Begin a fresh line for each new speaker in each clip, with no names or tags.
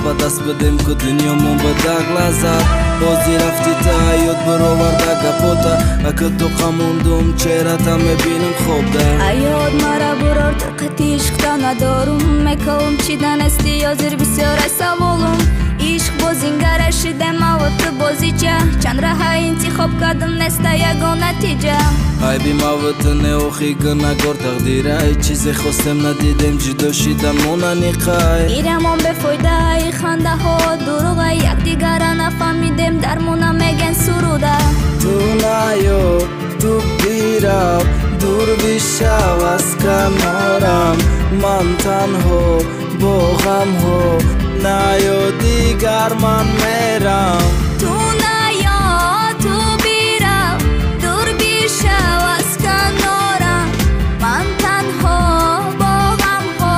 Ба даст бидем, ку дунёмон бадаг лаззат. Ҳозир рафти, та ёд бироварда гапота. Ака тоқа мондум, чеҳрата мебинам хобда.
Аёд мара бурор, тоқати ишқта надорум. Мековум, чӣ данасти, ҳозир бисёр саволум. Ишқ бозингара шидем, аву ту бозича. Чанд раҳа интихоб кардум, неста ягон натиҷа.
Айби маву ту не, охи гунагор тақдирай. Чизе хостем, надидем, ҷудо шидан монаниқай.
Гирямон бефоидаи, хандаҳо дурӯға. Якдигара нафаҳмидем, дармона меген суруда.
Ту наё, ту бирав, дур бишав аз канорам. Ман танҳо бо ғамҳо, наё дигар, ман мерам.
Ту наё, ту бирав, дур бишав аз канорам. Ман танҳо бо ғамҳо,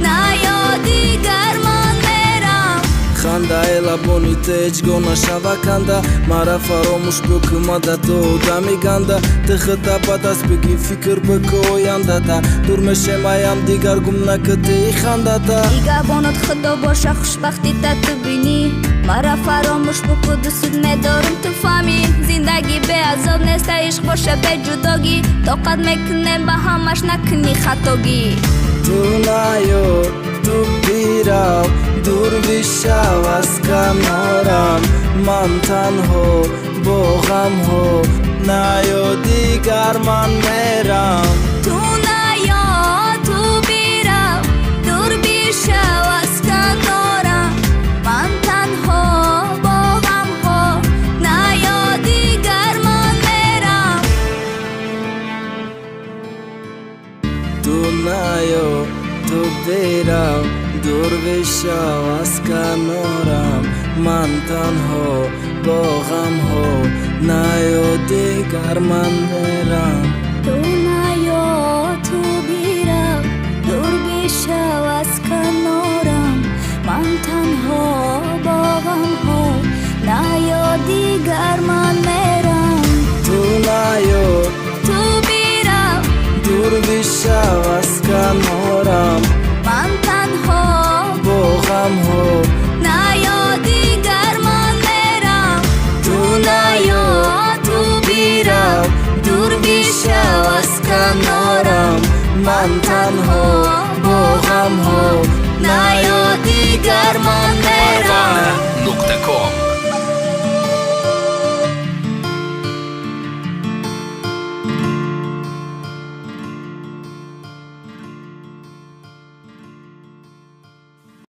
наё дигар, ман мерам.
Хандаи лабони ту ҳеҷ гоҳ нашава канда. Мара фаромӯш бикун, ма да ту одами ганда. Ту худта ба даст бигӣ, фикр бикун ояндата. Дур мешем аям дигар, гум накӣ тии хандата.
Нигаҳбонат Худо боша, хушбахтита ту бинӣ. Мара фаромӯш буку, дӯстут медорум, ту фаҳмӣ. Зиндагӣ беазоб неста, ишқ боша беҷудогӣ. Тоқат мекунем ба ҳамаш, накунӣ хатогӣ.
Ту наё, ту бирав, дур бишав аз канорам. Ман танҳо бо ғамҳо, наё дигар, ман мерам.
Ту наё, ту бирав, дур бишав аз канорам. Ман танҳо бо ғамҳо, наё дигар, ман мерам.
Ту наё, ту бирав, дур бишав аз канорам. Ман танҳо бо ғамҳо, наё дигар, ман мерам.
Ту